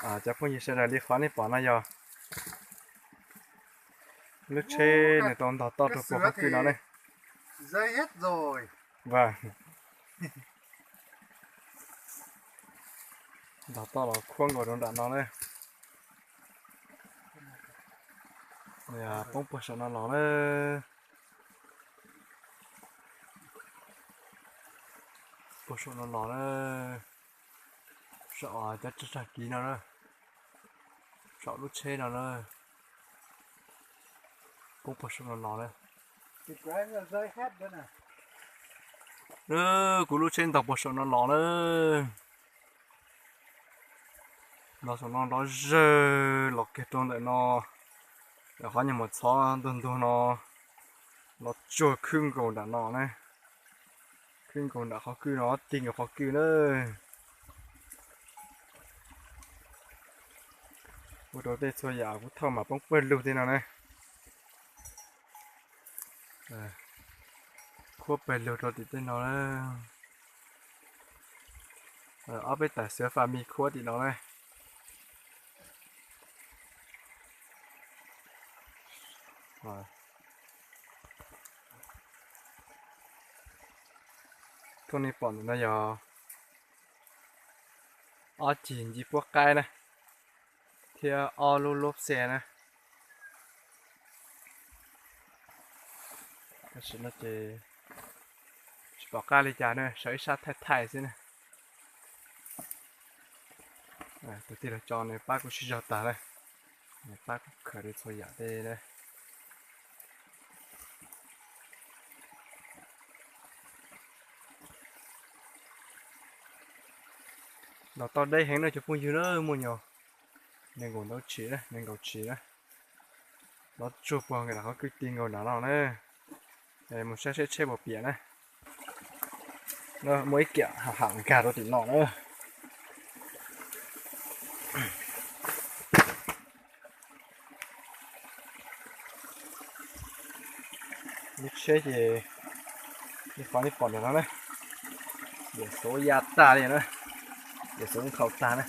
Cov phooj ywg sawv daws, li qhov nej pom no yog lub tsheb nws tau ntog toj rau puag qhov kwj no ne. Ntog toj los khuab nkaus rau nram no na. Poob puag saum no los na. Puag saum no los na. Saum cov tsag kiv no na. Saum lub tsheb no na. Poob puag saum no los na. Kuv lub tsheb ntog puag saum no los na. Los saum no nrov zawg los kiag rau ntawm no, ntawm qhov nyuag mus txhov ntug ntug no, los tsuag khwb nkaus nram no na. Khwb nkaus nram qhov kwj no, tig nkaus qhov kwj na. Ua rau tej txhua yam kuv thauj mas poob pawg lug tej no na. Khuab pawg lug rau tim tej no na. Ob peb tawm xiav fam mis khuab tim no na. Thooj nej pom ntawm no yog ob cig nci puab qaib na, thiab ob lub lub xia na. Tam sim no ces tsis pom qab li cas na, sawv ib sab thaij thaij xwb na. Tus tij laug tso nws pab kuv sib zog tag na, nws pab kuv khaws txhua yam tej na. Los tau deb heev na cov phooj ywg na, muaj nyuag nees nkaum ntau tshim na, nees nkaum tshim na. Los tsuag puag nram qhov kwj ti nkaus nram no na. Mus saib seb tsheb puas piam na. Muaj ib kiam ham nkag rau tim no na. Lub tsheb ces li qhov nej pom ntawm no na, diam xuv ya tag li na, diam xuv nkhaus tag na.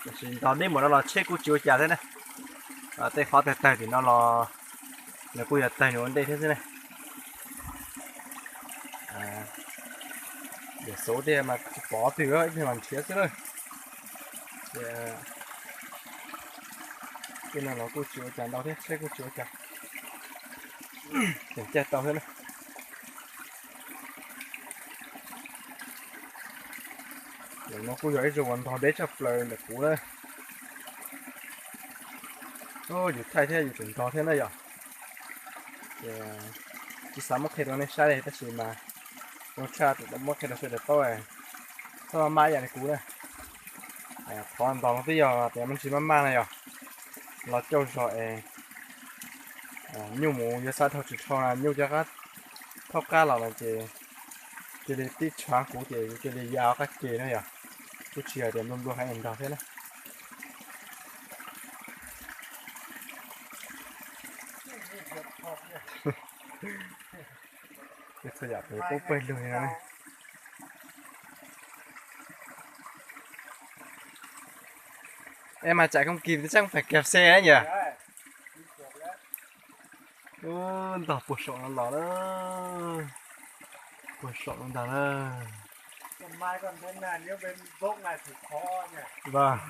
Tiam sis ntog deb npaum no los tsheb kuj tsis ua cas thiab na. Tej qhov tawg tawg tim no los nws kuj yuav tawg nws ua ntej thiab xwb na. Diam xuv tiag mas tsis pom twg, ib pliag mas nrhiav xwb na. Ces tej no los kuj tsis ua cas ntau thiab, tsheb kuj tsis ua cas, tseem caij tau thiab na. Ntawm no kuj yog ib zaug uas ntog deb tshaj plaws ntawm kuv na. Yus thaij thiab yus tseem ntog thiab na yom. Tsis xav muab qhia rau nej saib li tab sis mas zoo tshaj tseem muab qhia rau sawv daws paub, txhob maj ib yam li kuv na. Qhov ntog no twb yog tias me ntsis maj maj na yom, los cauj zog es nyuj mus yuav xav dhau tsis dhau na, nyuj cov qab thaub qab los no ces cia li tib tshav kuv ces kuv cia li ya qab ke na yom. Kuj tsis yog tias nplua nplua heev ntog thiab na. Txhua yam peb poob pawg lug li no. Es mas tsam kooj kis twb tseem pais kav xe na yom. Ub, ntog puag saum no los na. Puag saum no ntag na. Vâng.